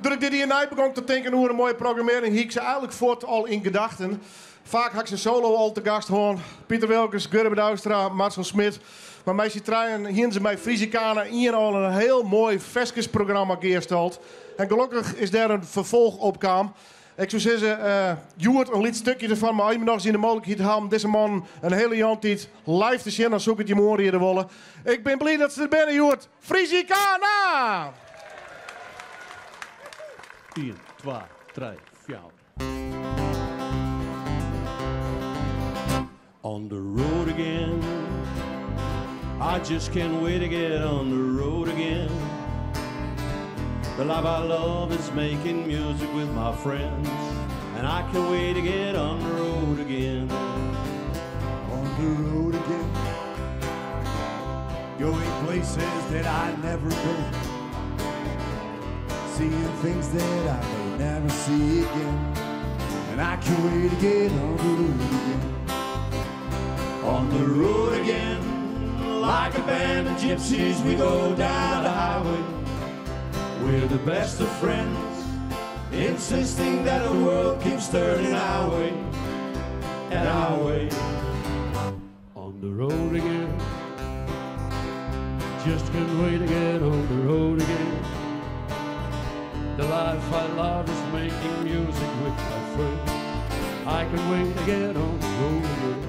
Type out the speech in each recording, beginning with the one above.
Doe't ik dit jier nei begûn te tinken oer in moaie programmearring hie ik se eigenlik fuort al yn gedachten. Faak ha ik se solo al te gast hân, Piter Wilkens, Gurbe Douwstra, Marcel Smit. Mar mei syn trijen hienen se mei Frisicana ien al in hiel moai ferskesprogramma gearstald. En gelokkich is dêr in ferfolch op kaam. Ik soe sizze, hjoed in lyts stikje derfan, mar as jim nochris yn de mooglikheid ha om dizze mannen in hiele jûntiid live te sjen, dan soe ik it jim oanriede wolle. Ik bin bliid dat se der binne hjoed. Frisicana! Ien, twa, trije, fjouwer. On the road again. I just can't wait to get on the road again. The life I love is making music with my friends. And I can't wait to get on the road again. On the road again. Going places that I never been. Seeing things that I may never see again. And I can't wait to get on the road again. On the road again, like a band of gypsies, we go down the highway. We're the best of friends, insisting that the world keeps turning our way and our way. On the road again, just can't wait to get on the road again. The life I love is making music with my friends. I can wait to get on the road again.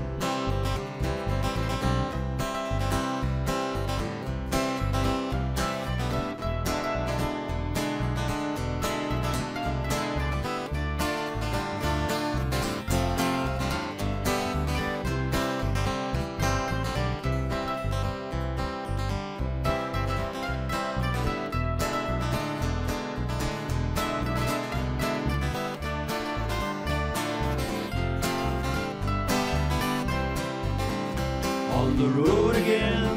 On the road again,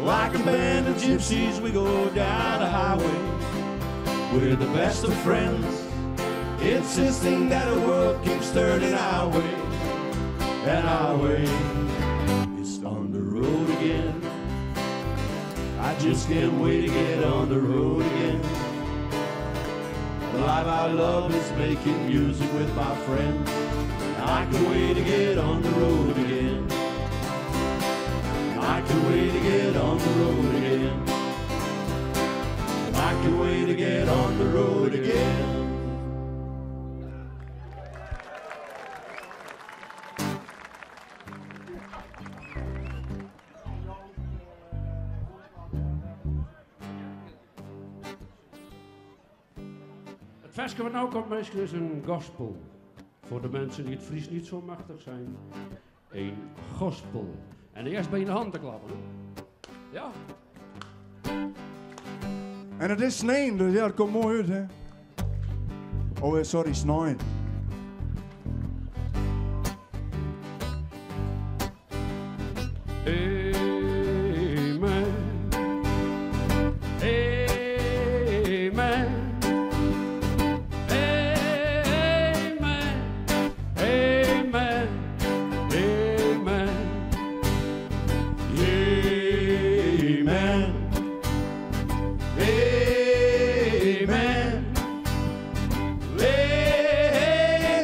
like a band of gypsies, we go down the highway. We're the best of friends, insisting that the world keeps turning our way and our way. It's on the road again. I just can't wait to get on the road again. The life I love is making music with my friends. I can't wait to get on the road again. I can't wait to get on the road again. I can't wait to get on the road again. It ferske wat no komt, minsken, is in gospel. Foar de minsken dy't it Frysk net sa machtich binne. In gospel. En earst by yn de hannen te klappen. Hè? Ja. En it is snein, dus ja, it komt moai út, hè? Oh, sorry, snein. Amen. Amen. Amen. Amen. Amen. Amen. Amen.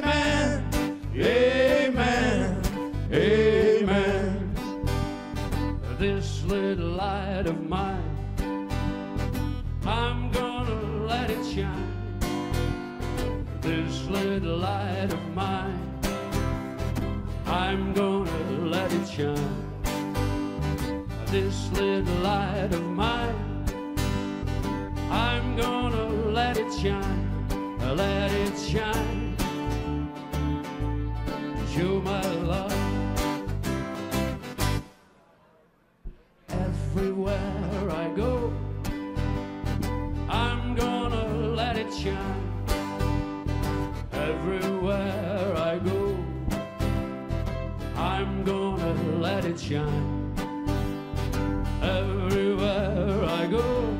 Amen. Amen. Amen. This little light of mine, I'm gonna let it shine. This little light of mine, I'm gonna let it shine. This little light of mine, I'm gonna let it shine, let it shine. Show my love. Everywhere I go, I'm gonna let it shine. Everywhere I go, I'm gonna let it shine. Everywhere I go,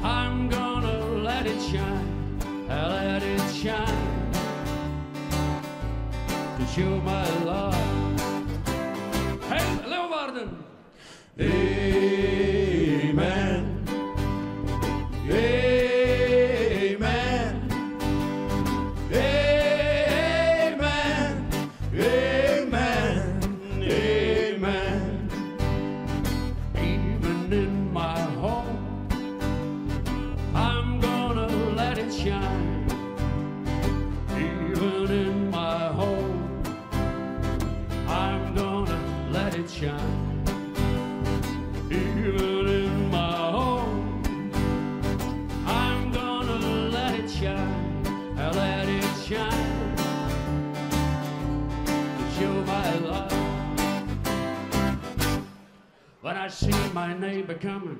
I'm gonna let it shine, let it shine to show my love. Hey, Leeuwarden! Amen. see my neighbor coming,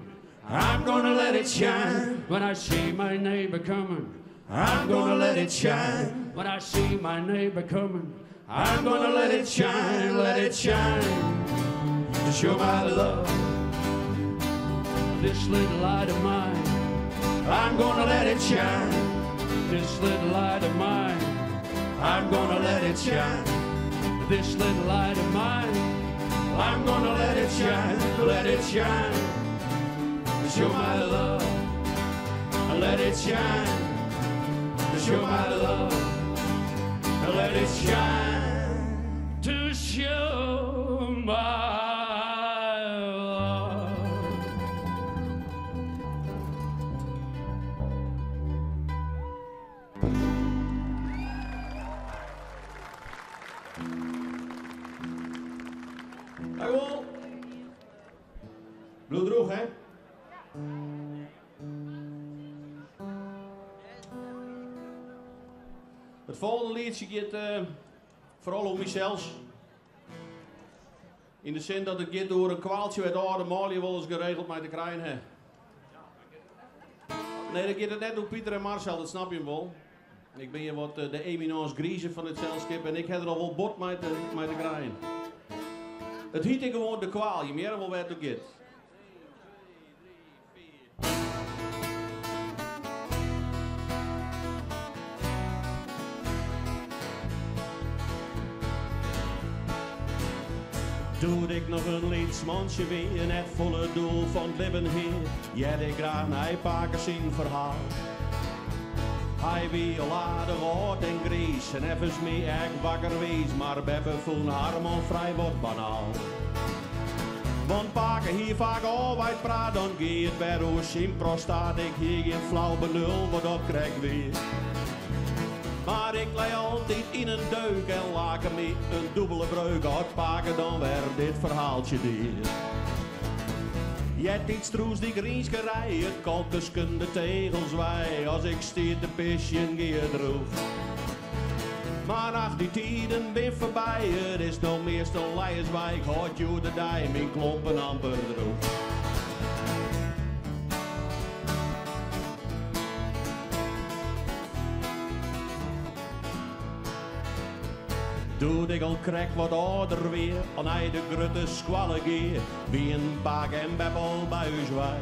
I'm gonna let it shine. When I see my neighbor coming, I'm gonna let it shine. When I see my neighbor coming, I'm gonna let it shine, let it shine. To show my love. This little light of mine, I'm gonna let it shine. This little light of mine, I'm gonna let it shine. This little light of mine, I'm gonna let it shine, let it shine. To show my love, let it shine. To show my love, let it shine. To show my love. Dank u wel. Bloed droeg, hè? Het volgende liedje gaat vooral om mezelf. In de zin dat het gaat door een kwaaltje uit oude Malië wel eens geregeld mij te krijgen, hè? Nee, dat gaat het net door Pieter en Marcel, dat snap je hem wel. Ik ben hier wat de eminence grise van het zeilschip en ik heb er al wel bot mee te krijgen. Het heet ik gewoon de kwaal, je meer wel waar het ook gaat. Doe ik nog een liedje weer, net volle doel van het leven hier. Jij ik graag naar pakken zijn verhaal. Hij wie al aardig oud en gries en even me echt wakker wees, maar Beppe voelt haar man vrij wat banaal. Want paken hier vaak al wijd praat, dan geeft weer oor zijn prostaat. Ik hier geen flauw benul, wat op krijg weer. Maar ik lei altijd in een deuk en laken me een dubbele breuk. Had paken dan weer dit verhaaltje dier. Jet iets stroes die grienskerij, het kalk tussen de tegels wij. Als ik stier de pisje geer droeg. Maar ach, die tijden ben voorbij, het is nog meestal Leierswijk. Houd je de dij, mijn klompen amper droeg. Doe ik al krek wat ouder weer, aan hij de grutte squallen geer, wie een paak en bebbel bij u zwaai.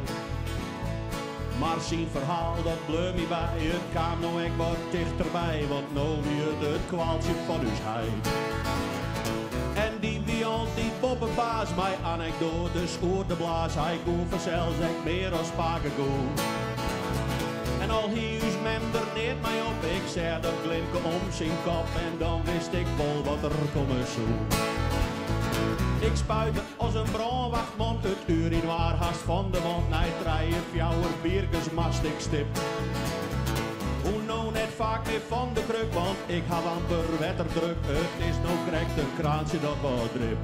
Maar zijn verhaal dat bleef me bij, het kwam nou echt wat dichterbij, want nou wie het het kwaaltje van uw heid. En die wie al die poppenbaas, mijn anekdotes oor de blaas, hij kon vanzelfs echt meer als paken goed. En al hier is mem er neert mij op, ik zei dat glimke om zijn kop en dan wist ik wel wat er komen zou. Ik spuitte als een brandwachtman het urinoir haast van de wand, naar treien fjouwer bierkes mast ik stip. Hoe nou net vaak meer van de kruk, want ik had amper wetterdruk, het is nou correct een kraantje dat wat drip.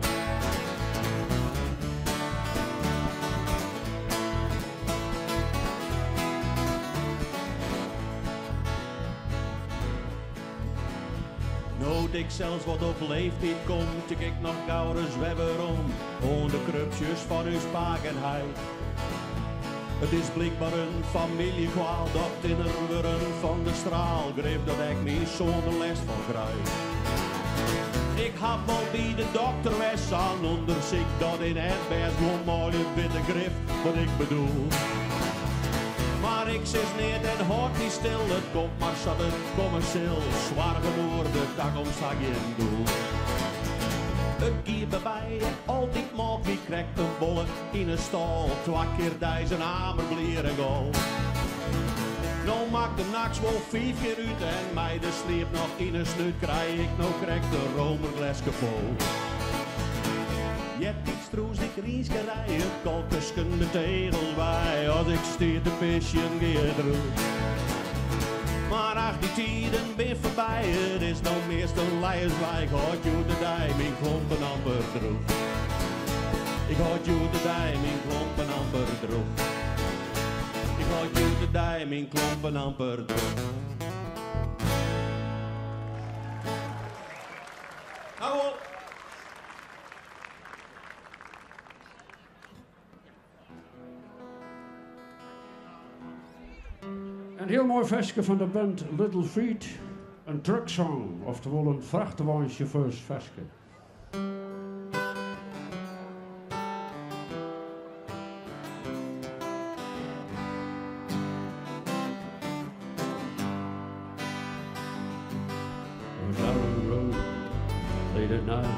Nood ik zelfs wat op leeftijd kom, tik ik nog gauw eens webber om, om de krupsjes van uw spaak en heid. Het is blijkbaar een familiekwaal, dat in er worden van de straal, greep dat ik niet zonder les van krijg. Ik had wel bij de dokter West aan onderzoek dat in het best gewoon mooie witte grif, wat ik bedoel. Maar ik zit neer en hoort niet stil, het komt maar zat het commercieel. Zwaar genoeg, de dag om sta geen doel. Het gier bij mij altijd maak, wie krijgt een bolle in een stal. Twee keer dij zijn hamer blieren goal. Nou maakt de nachts wel 5 keer uit en mij de sliep nog in een snuit. Krijg ik nou krijg de romergleske vol. Je hebt iets stroes, die grieskerij, het kalk tussen de tegels bij. Als ik stier de pisje geer droeg. Maar ach, die tijden ben voorbij, het is nou meestal Leierswijk. Houd je de dij, mijn klompen amper droeg. Ik houd je de dij, mijn klompen amper droeg. Ik houd je de dij, mijn klompen amper droeg. Hallo. Een heel mooi versje van de band Little Feat. Een trucksong, oftewel een vrachtwagenchauffeursversje. I was out on the road late at night,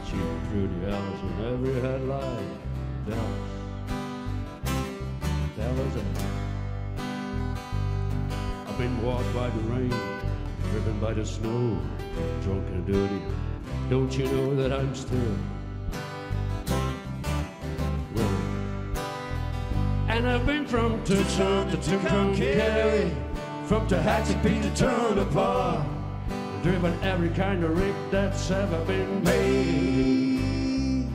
shooting through the alleys in every headlight. Dallas, Dallas, I've been walked by the rain, driven by the snow, drunk and dirty. Don't you know that I'm still willing? And I've been from Tucson to Tucumcari, from Tehachapi to Tonopah, driven every kind of rig that's ever been made.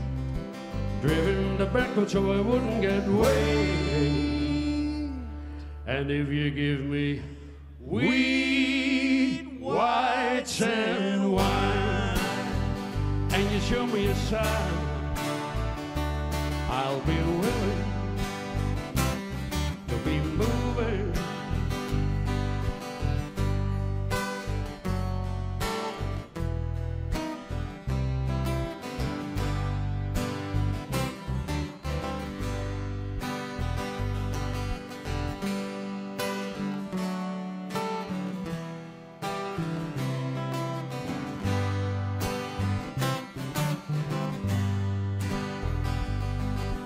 Driven the backwards so I wouldn't get weighed. And if you give me weed, whites and wine, and you show me a sign, I'll be willing to be moving.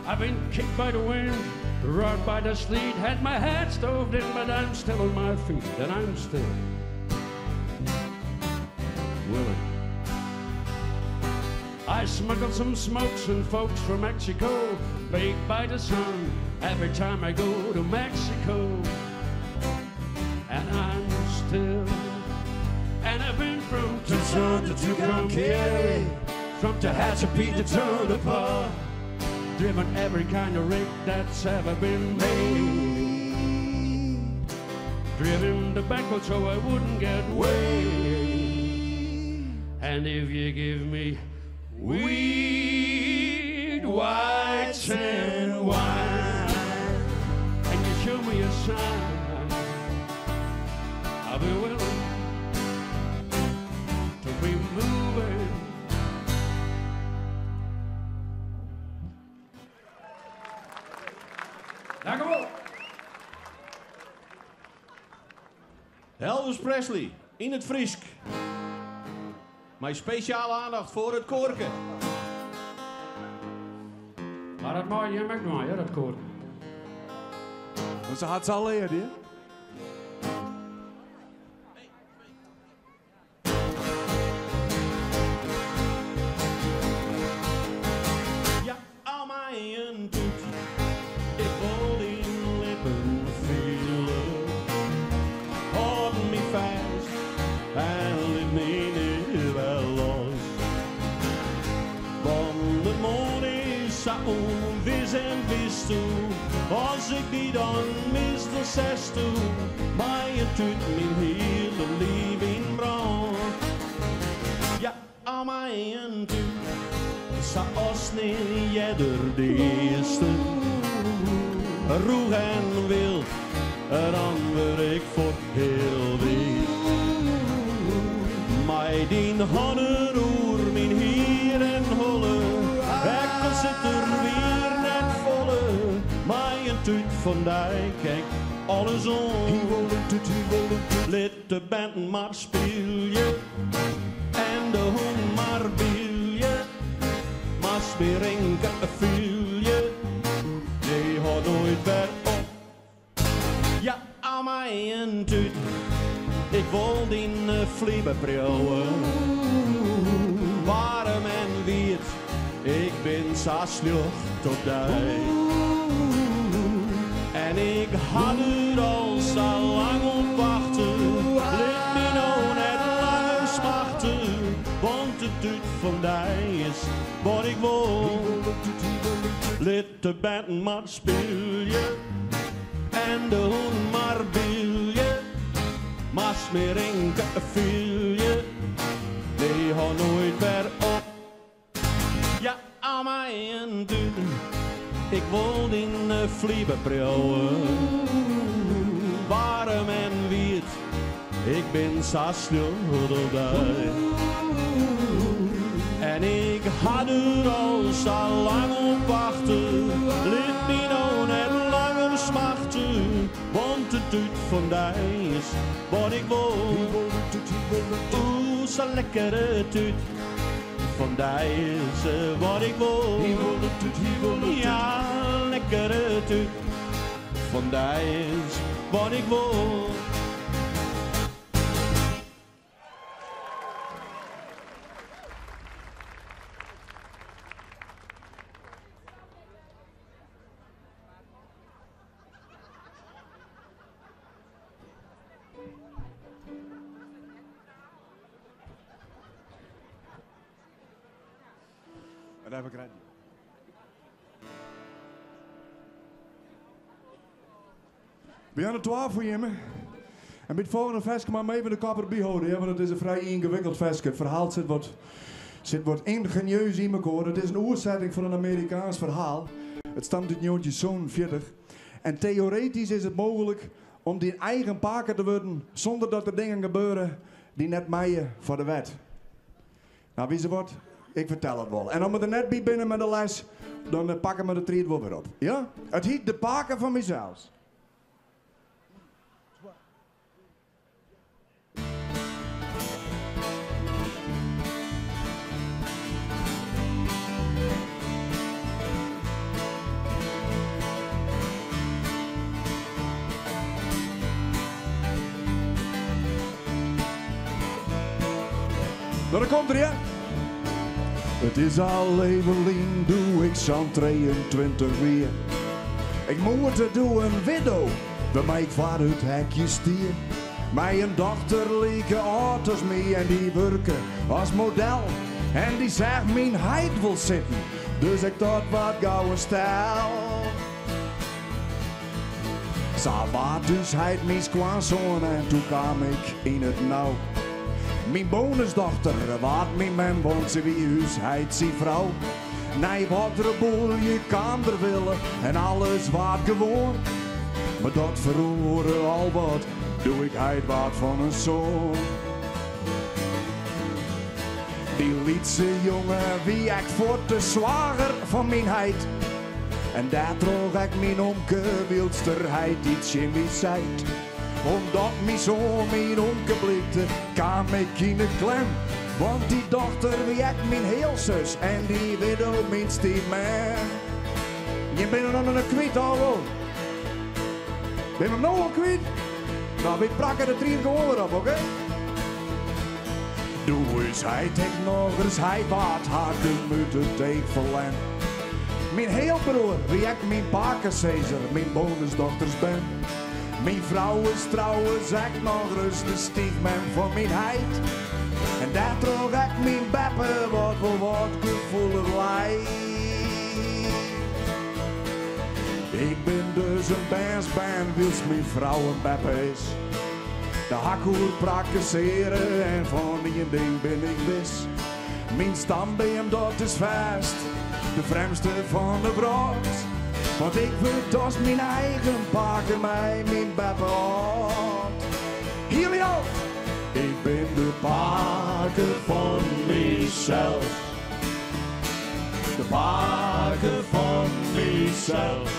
I've been kicked by the wind, run by the sleet, had my head stoved in, but I'm still on my feet, and I'm still willing. I smuggled some smokes and folks from Mexico, baked by the sun every time I go to Mexico. And I'm still, and I've been from Tucson to Tucumcari, from Tehachapi to Tonopah, driven every kind of rig that's ever been made. Driven the backwards so I wouldn't get weighed. And if you give me weed, whites and wine, and you show me a sign, I'll be willing to be moving. Dank u wel. Elvis Presley in het Frysk. Mijn speciale aandacht voor het koorke. Maar dat mag je ook nog, hè, dat koor. Want ze had ze al eerder, hè? Ja, al mijn toet. Ik wil die lippen voelen. Houd me vast en laat me niet wel los. Want de morgen is zo onwis en wist toe. Als ik die dan mis, dan zes toe. Maar je doet mijn hele leven in brand. Ja, al mijn toet. Zoals niet jeder de eerste. Roeg en wild, dan word ik voor heel wild. Maar die handen oer, mijn hier en holle. Ik zit er weer net volle. Maar een tuut van dijk, kijk, alles om. Lid de band maar speel je. En de hond maar bil je. Maar spering viel je. Die houdt nooit weer op. Ja, aan mijn tuut. Ik wil die vlieben brouwen. Warm en wiet. Ik ben zo slecht op dij. En ik had er al zo lang op wachten. Laat me nou net langer smachten. Want de tuut van dij is wat ik wil. Laat de band maar speel je. En de hond maar bil je. Maar smering viel je. Die houdt nooit weer op. Ja, aan mijn tuut. Ik wil in de vlieben brouwen. Warm en Ik bin sa sljocht op dy. En ik ha der al sa lang op wachte. Lit my no net langer smachte, want de tút fan dy is wat ik wol. Oeh, sa'n lekkere tút fan dy is wat ik wol. Ja, lekkere tút fan dy is wat ik wol. Dat heb ik radio. We hawwe twa foar jimme. En by it folgjende ferske mar even de kop derby hâlde, ja, want it is in frij yngewikkeld ferske. It ferhaal sit wat, sit wat yngenieus yn mekoar. It is in oersetting fan in Amerikaansk ferhaal. It stamt út 1947. En teoretysk is it mooglik om dyn eigen pake te wurden sûnder dat der dingen gebeure dy't net meie foar de wet. No, witte se wat? Ik fertel it wol. En as we der net by binne mei de les, dan eh, pakke we de tried wol wer op. Ja? It hyt De pake fan mysels. No, dan komt er, ja. It is al even lyn doe ik sa'n 23 wie. Ik moete doe in widdo, wêrmei ik foar it hekje stie. Mei in dochter like âld as my en dy wurke as model. En dy seach myn heit wol sitten, dus ek dat waard gau in stel. Sa waard ús heit myn skoansoan en doe kaam ik yn it nau. Myn bonusdochter waard myn mem, want se wie ús heit syn frou. Nei wat rebûlje kaam der wille en alles waard gewoan. Mar dat feroare al wat doe ik heit waard fan in soan. Dy lytse jonge wie ek fuort de swager fan myn heit. En dêrtroch ek myn omke, wylst er heit dy't tsjin my seit. Omdat myn soan myn omke blykte, kaam ik yn 'e klem. Want dy dochter wie ek myn healsus en dy widdo myn styfmem. Jim binne noch net kwyt, al wol? Binne we 'm no al kwyt? No, wy pakke de tried gewoan wer op, oké? Doe ús heit ek nochris heit waard, ha ik him út it each ferlern. Myn healbroer wie ek myn pakesizzer, myn bonusdochters bern. Myn frou is trouwens ek nochris de styfmem fan myn heit. En dêrtroch ek myn beppe, wat wol wat gefoelich leit. Ik bin dus in bernsbern, wylst myn frou in beppe is. Dêr ha ik oer prakkesearre en fan ien ding bin ik wis. Myn stambeam dat is fêst de frjemdste fan de wrâld. Want ik wurd as myn eigen pake mei myn beppe âld. Helio! Ik bin de pake fan mysels. De pake fan mysels.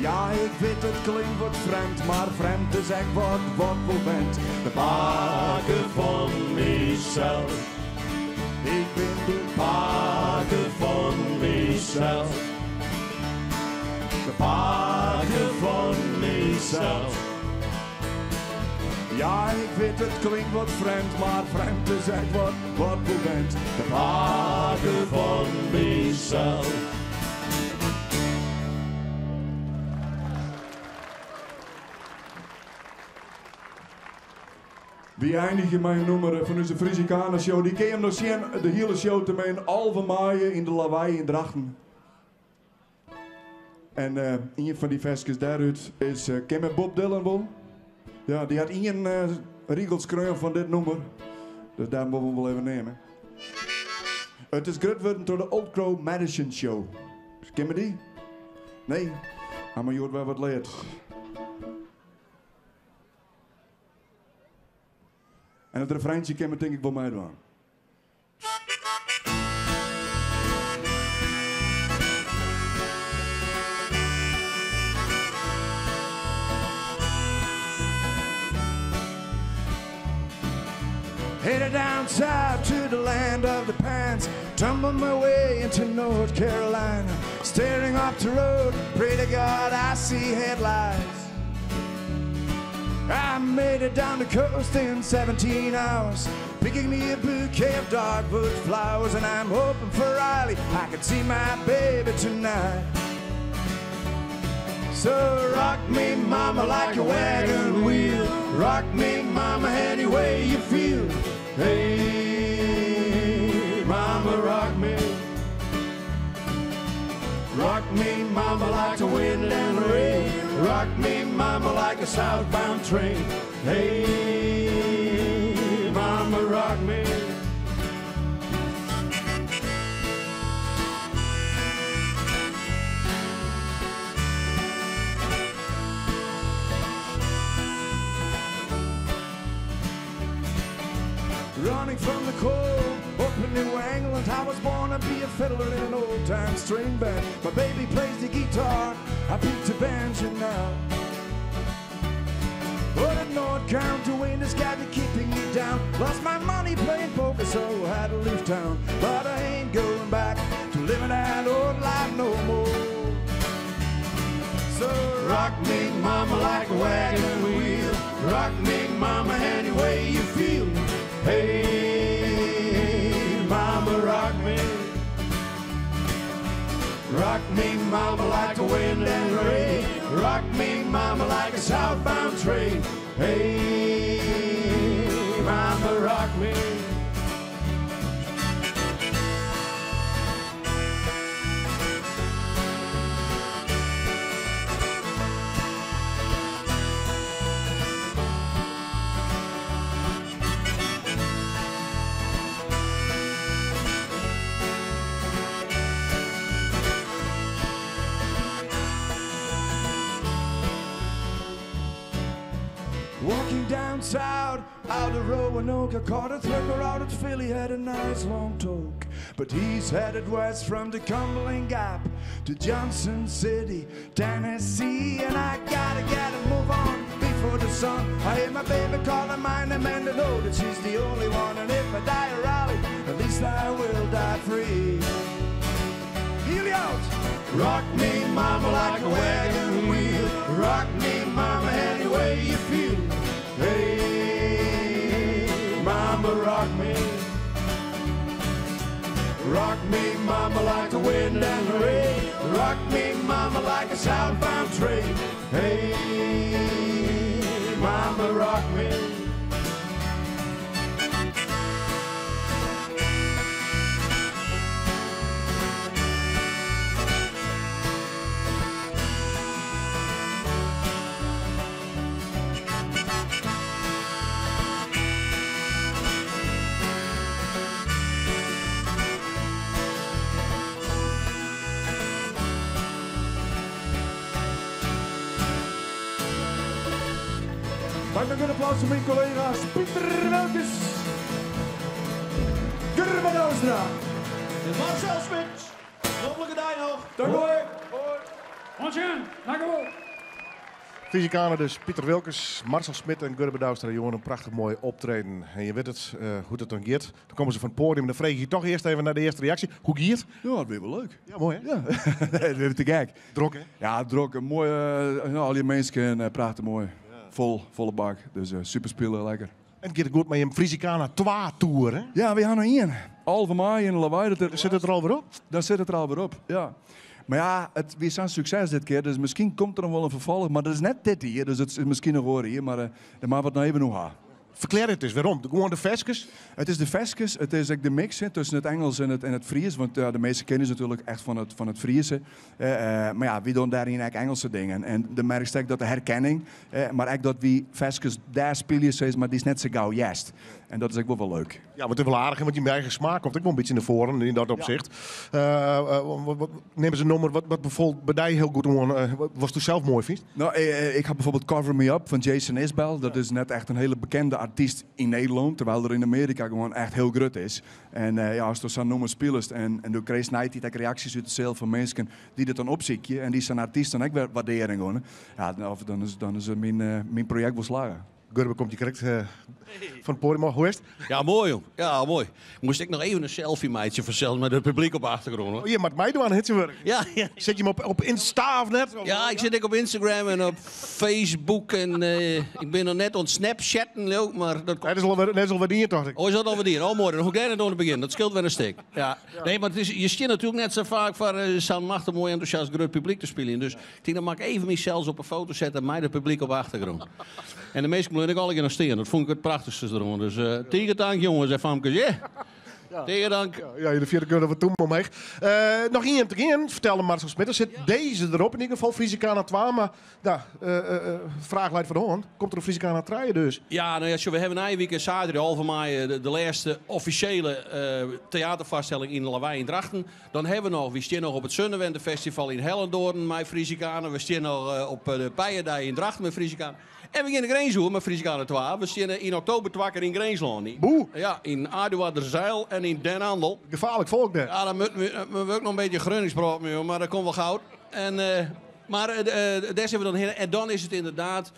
Ja, ik wit it klinkt wat frjemd, mar frjemd is ek wat wat wol went. De pake fan mysels. Ik bin de pake fan mysels. De pake fan mysels. Ja, ik wit it klinkt wat frjemd, mar frjemd is ek wat wat wol went. De pake fan mysels. Wy einigje mei in nûmer fan ús Frisicana show. Dy kinne jim noch sjen, de hiele show te men 11 maaie yn de Lawei yn Drachten. En uh, ien fan dy ferskes dêrút is uh, Ken Bob Dylan wol? Ja, dy hat ien uh, rigel skreaun fan dit nûmer. Dus dêr wolle we wol even nimme. It is grut wurden troch de Old Crow Medicine Show. Ken we dy? Nee? Ha we hjoed wer wat leard. En it refreintsje kin men tink ik wol meidwaan. Headed down south to the land of the pines, tumble my way into North Carolina, staring up the road, pray to God I see headlights. I made it down the coast in 17 hours, picking me a bouquet of dogwood flowers, and I'm hoping for Raleigh I could see my baby tonight. So rock me, mama, like a wagon wheel. Rock me, mama, any way you feel. Hey, mama, rock me. Rock me, mama, like the wind and the rain. Rock me, mama, like a southbound train. Hey, mama, rock me. Running from the cold up in New England, I was born to be a fiddler in an old-time string band. My baby plays the guitar, I beat the banjo now. But the North County wind has got me keeping me down. Lost my money playing poker, so I had to leave town. But I ain't going back to living that old life no more. So rock me, mama, like a wagon wheel. Rock me, mama, any way you feel. Hey, mama, rock me. Rock me, mama, like the wind and the rain. Rock me, mama, like a southbound train. Hey, mama, rock me. Walking down south, out of Roanoke, I caught a trucker out at Philly, had a nice long talk. But he's headed west from the Cumberland Gap to Johnson City, Tennessee. And I gotta get a move on before the sun. I hear my baby calling my name and I know that she's the only one. And if I die a Raleigh, at least I will die free. Helios! Rock me, mama, like a wagon wheel. Rock me, mama, any way you feel. Hey, mama, rock me. Rock me, mama, like the wind and the rain. Rock me, mama, like a southbound train. Hey, mama, rock me. Mag ik een applaus voor mijn collega's Pieter Wilkes, Gurbe Douwstra. En Marcel Smit. Noflike dei noch. Dank hoi. Hoi. Dank u wel. Frisicana dus Pieter Wilkes, Marcel Smit en Gurbe Douwstra. Jongen, een prachtig mooi optreden. En je weet het, hoe het dan gaat. Dan komen ze van het podium en dan vraag je toch eerst even naar de eerste reactie. Hoe gaat het? Ja, het weer wel leuk. Ja, mooi hè? Ja, het weer te gek. Drok hè? Ja, drok. Mooi, al die mensen en praten mooi. Ja. Volle bak. Dus super spelen, lekker. En het gaat goed met je Frisicana 2 tour hè? Ja, we gaan nog één. Al van mij in Lawaai. Dat er Zit het er alweer op? Dan zit het er alweer op, ja. Maar ja, het weer zo'n succes dit keer, dus misschien komt er nog wel een vervolg. Maar dat is net dit hier, dus het is misschien nog hoor hier, maar dan maar wat nou even nog haar. Verklaar het eens, waarom? Gewoon de verskes? Het is de verskes, het is ook de mix hè, tussen het Engels en het Fries. Want de meeste kennen ze natuurlijk echt van het Friese. Maar ja, wie doen daarin eigenlijk Engelse dingen? En de merk is dat de herkenning, maar ook dat wie verskes daar spelen, is, maar die is net zo gauw juist. En dat is ook wel leuk. Ja, want het is wel aardig, hè, want je eigen smaak komt ook wel een beetje naar voren in dat opzicht. Neem eens een nummer wat bijvoorbeeld bij jou heel goed om, wat was toen zelf mooi, vind je? Ik had bijvoorbeeld Cover Me Up van Jason Isbell. Dat is net echt een hele bekende artiest. artyst yn Nederlân, terwijl er yn Amearika gewoan echt hiel grut is. En ja, asto sa'n nûmer spilest en do krijst neitiid ek reaksjes út de seal fan minsken dy't it dan opsykje en dy't sa'n artyst dan ek wer waardearjen geane, ja, dan is, dan is myn, myn projekt wol slagge. Gurbe komt hjir krekt fan it poadium ôf. Hoe is it? Ja, moai jong. Ja, moai. Moast ik noch even in selfie meitsje fansels mei it publyk op de achtergrûn. Hoor. Oh, je moat meidwaan, hè, tsjintwurdich. Ja, ja. Sit je hem op Insta of net? Ja, ik sit ek op Instagram en op Facebook en ik bin noch net oan it Snapchatten, leau ik, mar dat Nee, dat is al wer, dat is al wer dien, tocht ik. Oh, is dat al wer dien? Oh, moai, dan hoech ik dêr net oan te begjinnen. Dat skeelt wer in stik. Ja. Nee, mar it is, je stean natuerlik net sa faak foar sa'n machtich moai entûsjast grut publyk te spyljen. Dus ik tink, dan moat ik even mysels op 'e foto sette mei it publyk op 'e achtergrûn. En de minsken bleaune ek allegear noch stean. Dat fûn ik it prachtichste deroan. Dus tige tank jonges en famkes, yeah! Tige dank. Ja, jullie vierde kunnen we toen omheech. Noch ien te gean, fertelde Marcel Smit. Er sit dizze derop yn ieder gefal, Frisicana 2. Mar nou, fraach leit foar de hân. Komt der in Frisicana 3 dus? Ja, nou ja, sjoch, we hawwe nije wike saterdei 11 maaie de lêste offisjele teaterfoarstelling yn Lawei yn Drachten. Dan hawwe we noch, wy stean noch op it Zonnewende Festival yn Hellendoorn mei Frisicana. We stean noch op de Pijerdei yn Drachten mei Frisicana. En we gean de grins oer mei Frisicana 2. We steane yn oktober twa kear yn Grinslân. Boe! Ja, yn Aduarderzijl en yn Den Andel. Gefaarlik folk dêr. Ja, dan moatte we ek noch in bytsje Grunnings praten, joh, mar dat komt wol goud. En, mar dêr sille we dan hinne. En dan is it ynderdaad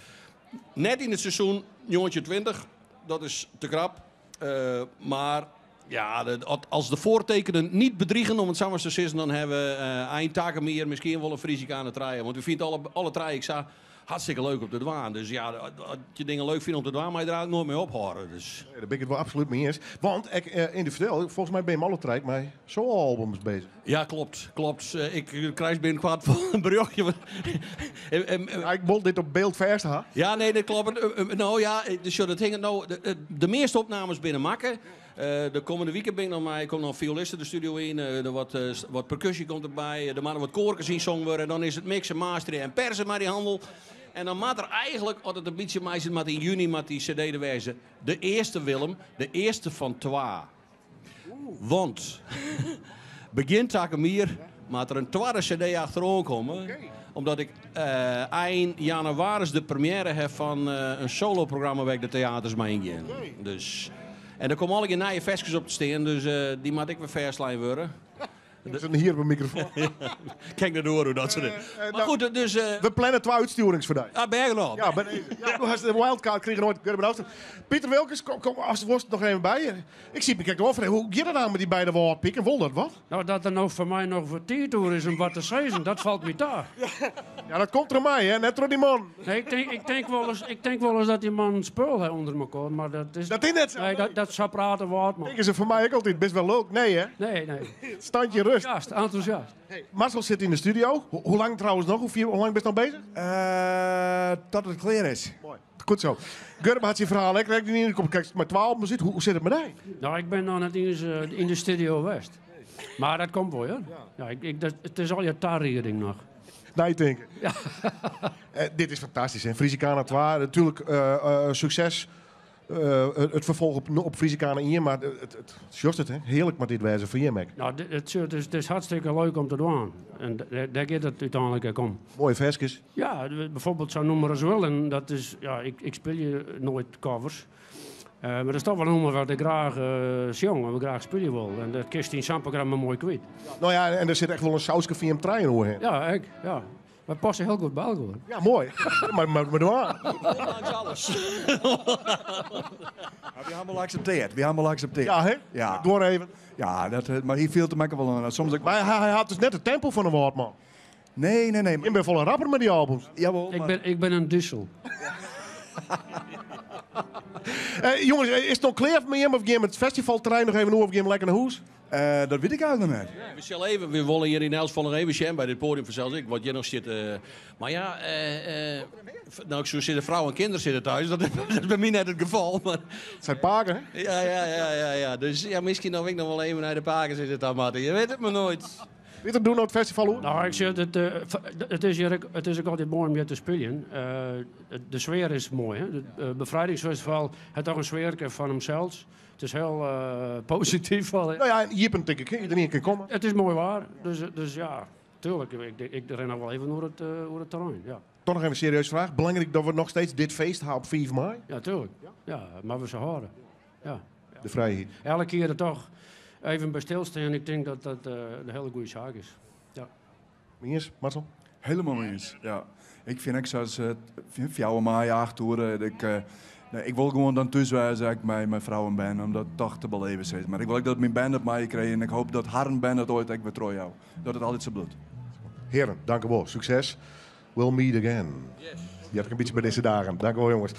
net yn it seizoen 1920. Dat is te krap. Mar ja, as de voortekenen niet bedriegen, om it sa mar te sizzen, dan hawwe we ein takom jier miskien wol in Frisicana trije. Want we fine it alle trije ek sa hartstikke leuk om te dwaan. Dus ja, as je dingen leuk fine om te dwaan, moat je der eigentlik noait mei ophâlde. Dus. Nee, dêr bin ik it wol absolút mei iens. Want ek yndividueel, folgens my binne jim alle trije mei solo-albums bezich. Ja, klopt, klopt. Ik krijg binnenkort wol in berjochtje. Ja, ik wol dit op byld fêst ha. Ja, nee, dat kloppet. No ja, sjoch, dat hinget no. De measte opnames binne makke. De kommende wike bin ik noch mei, komt noch in violiste de studio yn, der wat, wat perkusje komt derby, der moatte wat koarkes ynsongen wurde en dan is it mixen, masteren en persen mei dy hannel. En dan moat der eigentlik, as it in bytsje meisit, moat yn juny moat dy cd der wêze. De earste, Willem, de earste fan twa. Want begjin takom jier moat der in twadde cd achteroan komme. Omdat ik ein jannewaris de première ha fan in soloprogramma wêr't ik de teaters mei yngean. Dus, en der komme allegear nije ferskes op te stean, dus dy moat ek wer fêstlein wurde. Dat is in hier op een microfoon. Kijk naar door hoe dat ze dit. Maar goed, dus... We plannen twa útstjoerings foar dy. Ah, bergen op. Ja, bij deze. Ja, do hast de wildcard krigen nooit. Gurbe Douwstra. Pieter Wilkens, kom, kom as it wolst noch even by. Ik siet my krekt ôf hoe giet it nou mei dy beide wâldpiken? Wol dat wat? Nou, dat der no foar my noch wat tiid oer is om wat te sizzen, dat falt my ta. Ja, dat komt troch my, hè, net troch dy man. Nee, ik tink, ik tink wolris, ik tink wolris dat dy mannen spul ha ûnder mekoar, mar dat is... Dat is net sa. Nee, dat, dat sa prate Wâldman. Tinke se fan my ek altyd, bist wer lulk? Nee, hè? Nee, nee. Standje rust. Enthousiast, enthousiast. Hey, Marcel sit yn de studio. Hoe lang trouwens noch? Hoe, hoe lang bist noch bezich? Tot it klear is. Moai. Goed zo. Gurbe hat syn ferhaal ek krekt yn. Kom, kijk, mei twa albums út. Hoe sit it mei dy? Nou, ik bin noch net iens yn de studio west. Mar dat komt wol, hear. Ja, ik, ik, dat, it is allegear tarieding noch. Neitinke. Ja. Dit is fantastysk. Hè? Frisicana 2, natuerlik sukses. It ferfolch op Frisicana 1, mar it, sjochst it, hè? Hearlik moat dit wêze foar jim ek. Nou, it is hartstikke leuk om te dwaan. En dêr giet it úteinlik ek om. Moaie ferskes. Ja, bijvoorbeeld sa'n nûmer as Willem, dat is, ja, ik spylje noait covers. Mar dat is toch wol in nûmer wat ik graach sjong en graach spylje wol. En dat kinst yn sa'n programma moai kwyt. Nou ja, en der sit echt wol in sauske fan jim trijen oerhinne. Ja, ek, ja. Wy passe hiel goed by elkoar. Ja, moai. Mar, mar, mar dwaan. Ondanks alles. Ja, wy hawwe him al akseptearre. Wy hawwe him al akseptearre. Ja, hè? Ja. Doar even. Ja, dat, mar hy fielt him ek wol oan. Soms ek... Mar hy hat dus net it tempo fan in Wâldman. Nee, nee, nee. Jim binne folle rapper mei dy albums. Jawol, Ik bin, ik bin in duzel. Jonges, is it no klear mei jim of gean we it festivalterrein noch even oer of gean we lekker nei hûs? Dat wit ik eigentlik noch net. We sille even, we wolle hjir yn elts gefal noch even sjen by dit podium fansels ek, wat hjir noch stiet. Mar ja, no ik soe sizze frou en kinderen sitte thuis, dat is by my net it gefal. Mar... It sei pake, hè? Ja, ja, ja, ja, ja. Dus ja, miskien dat ik noch wol even nei de pakesizzers ta moatte. Je witte it mar noait. Pieter, doe no it festival oer? No, ik sjoch, it is hjir ek, it is ek altyd moai om hjir te spyljen. De sfear is moai, hè. It befrijdingsfestival hat toch in sfearke fan himsels. It is hiel posityf. No ja, en iepen tink ik, hè? Iderien kin komme. It is moai waar, dus, dus ja, tuerlik, ik rin noch wol even oer it terrein, ja. Toch nog even een serieuze vraag. Belangrijk dat we nog steeds dit feest hebben op 5 mei? Ja, tuurlijk. Ja, maar we ze houden. Ja. De vrijheid. Elke keer er toch even bij stilstaan. Ik denk dat dat een hele goede zaak is. Ja. Eens, Marcel? Helemaal mee eens, ja. Ik vind ik zoals 4 mei, 8 uur, nee, ik wil gewoon dan thuis zijn ik met mijn vrouw en ben, om dat toch te beleven. Zeg. Maar ik wil ook dat mijn band het mij krijgt en ik hoop dat haar band het ooit ik weer trouw jou. Dat het altijd zo bloedt. Heren, dank u wel. Succes. We'll meet again. Yes. Je hebt een beetje bij deze dagen. Dank u wel, jongens.